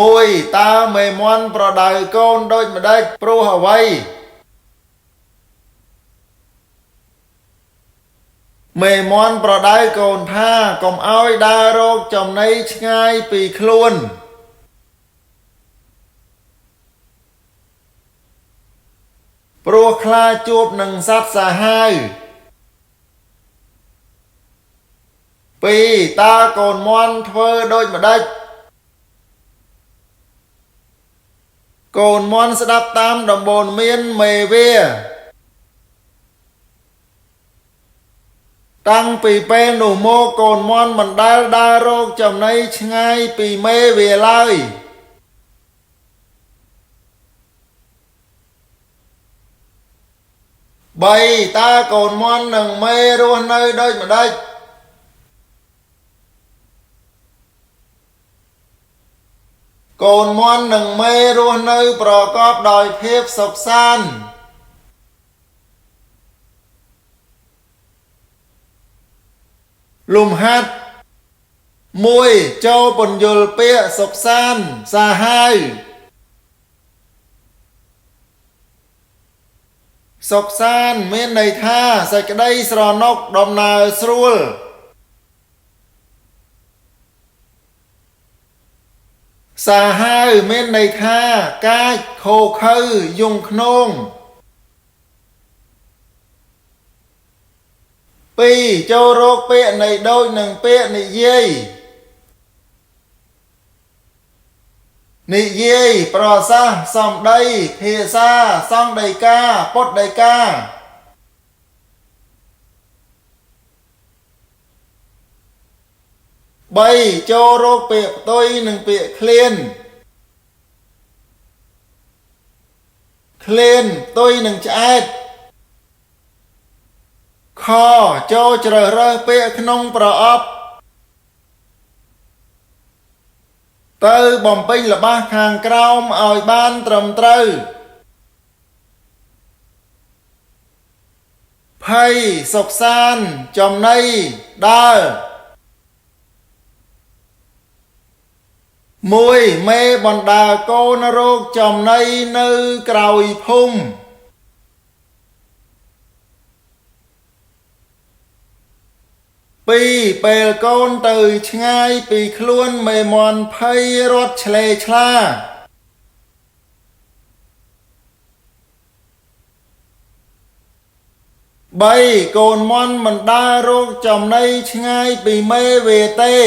1តើមេមន់ប្រដៅកូនដូចម្ដេចព្រោះអ្វីមេមន់ប្រដៅកូនថាកុំឲ្យដើររកចំណីឆ្ងាយពីខ្លួនព្រោះខ្លាចជួបនឹងសត្វសាហាវ2តើកូនមន់ធ្វើដូចម្ដេចកូនមន់ស្ដាប់តាមដំបូន្មានមេវាតាំងពីពេលនោះមកកូនមន់មិនដែលដើររកចំណីឆ្ងាយពីមេវាឡើយ3តើកូនមន់និងមេរស់នៅដូចម្ដេចកូនមន់និងមេរស់នៅប្រកបដោយភាពសុខសាន្តលំហាត់1ចូលពន្យល់ពាក្យសុខសាន្តសាហាវសុខសាន្តមានន័យថាសេចក្តីស្រណុកដំណើរស្រួលសាហាវមានន័យថាកាចខូខើយងខ្នង2ចូលរកពាក្យនៃដូចនឹងពាក្យនិយាយនិយាយប្រសាសន៍សម្ដីភាសាសង្ឃដីកាពុទ្ធដីកា3ចូលរកពាក្យផ្ទុយនិងពាក្យឃ្លានឃ្លានផ្ទុយនឹងឆ្អែតខចូលជ្រើសរើសពាក្យក្នុងប្រអប់ទៅបំពេញល្បះខាងក្រោមឲ្យបានត្រឹមត្រូវភ័យសុខសាន្តចំណីដើរ1មេបណ្ដាកូនរោគចំណីនៅក្រោយភូមិ2ពេលកូនទៅឆ្ងាយពីខ្លួនមេមន់ភ័យរត់ឆ្លេឆ្លា3កូនមន់មិនដើររកចំណីឆ្ងាយពីមេវាទេ